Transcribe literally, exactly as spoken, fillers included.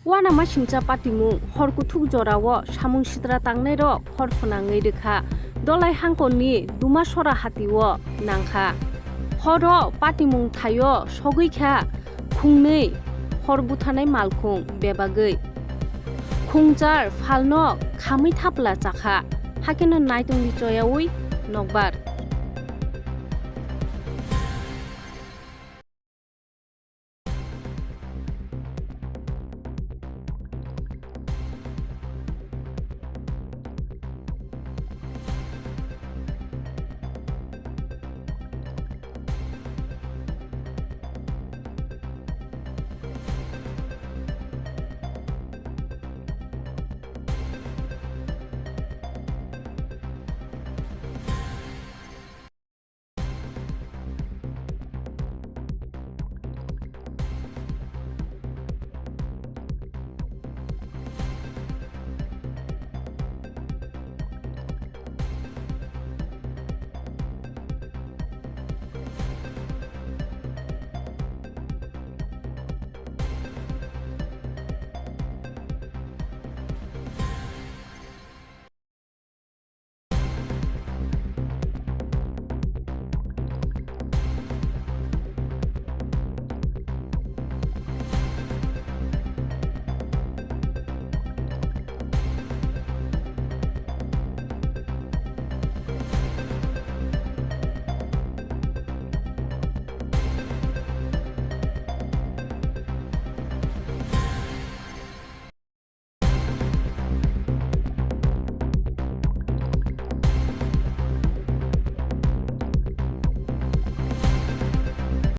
Uanamasingcha patimung hor kuthuk jorao samung sitra tangnairok hor phwnangwi rwkha. Dolai hangkorni Dumasora hatio nangkha. Horo patimung thaio sogwi kha khungnwi hor buthanai malkhung bebagwi. Khungchar phalno khamwi thapla chakha, hakeno naitongdi choyaui nokbar.